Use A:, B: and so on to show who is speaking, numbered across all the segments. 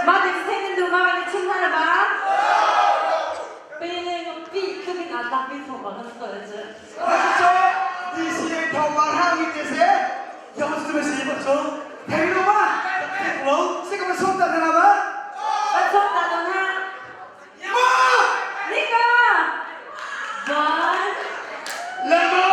A: Mah ding thei nan duh ma kan i chim hna ma? Pele pi tluk in aa tlak mi thawngpang kan si ko cu.
B: Cucu DCA thawngpang hang mi te se.
C: Yang cu si ba cu.
B: Thei lo ma?
C: Thei lo.
B: Si ka sum ta na ma?
A: Kan sum ta don ha.
B: Ma!
A: Nika! One.
C: Lemon!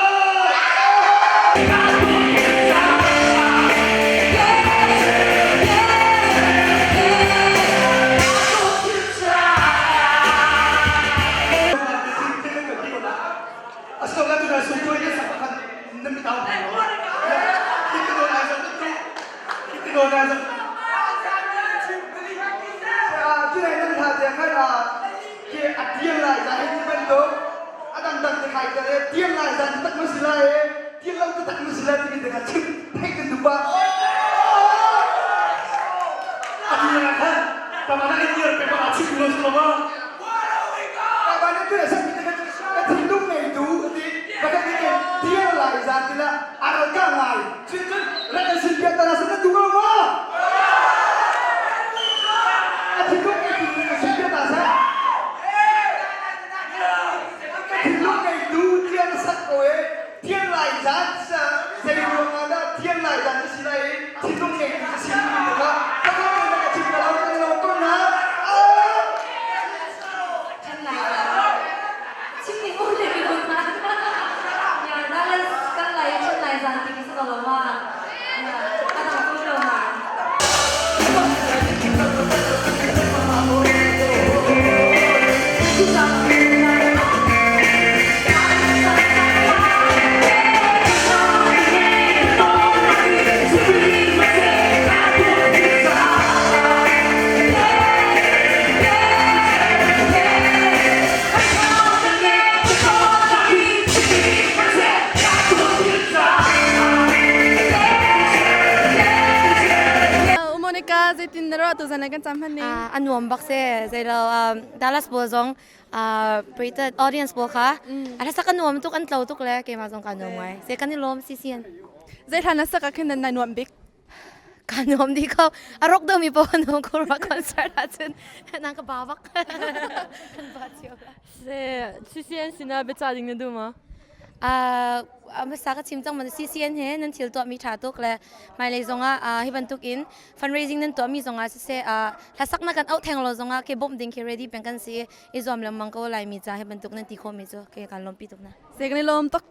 B: Thinlung ngeitu ti pakhat nih tial lai zan tila aral ka ngai cun cun rak an sin piak tana san tu ko ma a thinlung ngeitu rak an sin piak ta sa thinlung ngeitu tial sak ko e tial lai zan sa zei ruang ah dah tial lai zan si lai thinlung ngeitu si ti ka ka ka ka chim ka lo ka lo ko na
D: Monica zeitin na ruah tu zan kan cam hman ning
E: a nuam bak se zeilo Dallas pawl zong Britain audience pawl kha a hlasa ka nuam tuk an tlo tuk le keimah zong ka nuam ngai se kan i lawm sisian
D: zei hlan na sak ah khin nan nai nuam bik
E: Ka nuam dih ko. A rok deuhmi paoh kan nuam ko rua concert ahcun nang ka ba bak. Kan ba cio.
F: Se CCN sinah biaca ding na duh ma?
E: Uh, hmasa ka chim cang man CCN he nan thil tuahmi ṭha tuk le hmailei zongah uh, hi bantuk in fundraising nan tuahmi zongah siseh uh, hlasak na kan auh theng lo zongah ke bawmh ding khi ready peng kan si i zuam lengmang ko Laimi ca hi bantuk nan ti khawhmi cu ke kan lawmpi tuk na.
D: Se kan i lawm tuk.